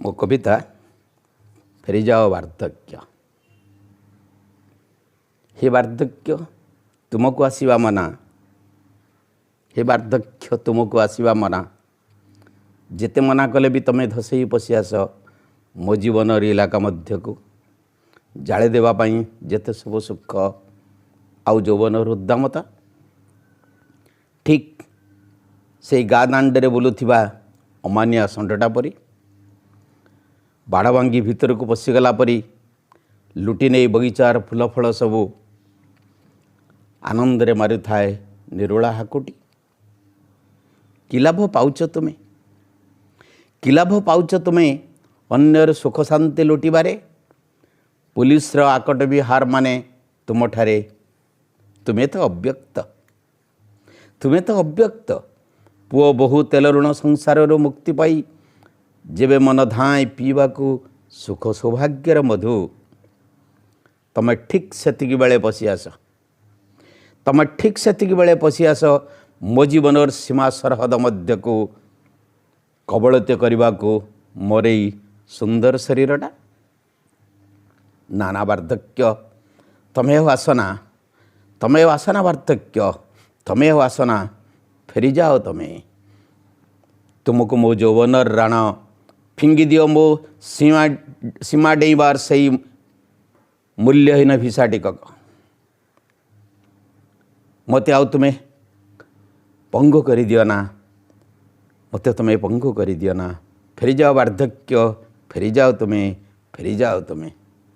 ମୋ କବିତା ଫେରିଯାଅ ବାର୍ଦ୍ଧକ୍ୟ। ହେ ବାର୍ଦ୍ଧକ୍ୟ, ତୁମକୁ ଆସିବା ମନା। ହେ ବାର୍ଦ୍ଧକ୍ୟ, ତୁମକୁ ଆସିବା ମନା। ଯେତେ ମନା କଲେ ବି ତୁମେ ଧସେଇ ପଶି ଆସ ମୋ ଜୀବନର ଇଲାକା ମଧ୍ୟକୁ, ଜାଳି ଦେବା ପାଇଁ ଯେତେ ସବୁ ସୁଖ ଆଉ ଯୌବନର ଉଦ୍ଦାମତା। ଠିକ୍ ସେଇ ଗାଁ ଦାଣ୍ଡରେ ବୁଲୁଥିବା ଅମାନିଆ ଷଣ୍ଢଟା ପରି, ବାଡ଼ ଭାଙ୍ଗି ଭିତରକୁ ପଶିଗଲା ପରି ଲୁଟି ନେଇ ବଗିଚାର ଫୁଲ ଫଳ ସବୁ ଆନନ୍ଦରେ ମାରୁଥାଏ ନିରୋଳା ହାକୁଟି। କି ଲାଭ ପାଉଛ ତୁମେ? କି ଲାଭ ପାଉଛ ତୁମେ ଅନ୍ୟର ସୁଖ ଶାନ୍ତି ଲୁଟିବାରେ? ପୁଲିସର ଆକଟ ବି ହାର ମାନେ ତୁମଠାରେ। ତୁମେ ତ ଅବ୍ୟକ୍ତ, ତୁମେ ତ ଅବ୍ୟକ୍ତ। ପୁଅ ବୋହୂ ତେଲ ଋଣ ସଂସାରରୁ ମୁକ୍ତି ପାଇ ଯେବେ ମନ ଧାଏଁ ପିଇବାକୁ ସୁଖ ସୌଭାଗ୍ୟର ମଧୁ, ତମେ ଠିକ୍ ସେତିକି ବେଳେ ପଶି ଆସ, ତମେ ଠିକ୍ ସେତିକି ବେଳେ ପଶି ଆସ ମୋ ଜୀବନର ସୀମା ସରହଦ ମଧ୍ୟକୁ, କବଳିତ କରିବାକୁ ମୋର ଏଇ ସୁନ୍ଦର ଶରୀରଟା। ନା ନା ବାର୍ଦ୍ଧକ୍ୟ, ତମେ ଆଉ ଆସନା। ତମେ ଆଉ ଆସନା ବାର୍ଦ୍ଧକ୍ୟ, ତମେ ଆଉ ଆସନା। ଫେରିଯାଅ ତମେ। ତୁମକୁ ମୋ ଯୌବନର ରାଣ ଫିଙ୍ଗି ଦିଅ, ମୋ ସୀମା ଡେଇଁବାର ସେଇ ମୂଲ୍ୟହୀନ ଭିସା ଟିକକ। ମୋତେ ଆଉ ତୁମେ ପଙ୍ଗୁ କରିଦିଅ ନା, ମୋତେ ତୁମେ ପଙ୍ଗୁ କରିଦିଅ ନା। ଫେରିଯାଅ ବାର୍ଦ୍ଧକ୍ୟ, ଫେରିଯାଅ ତୁମେ, ଫେରିଯାଅ ତୁମେ।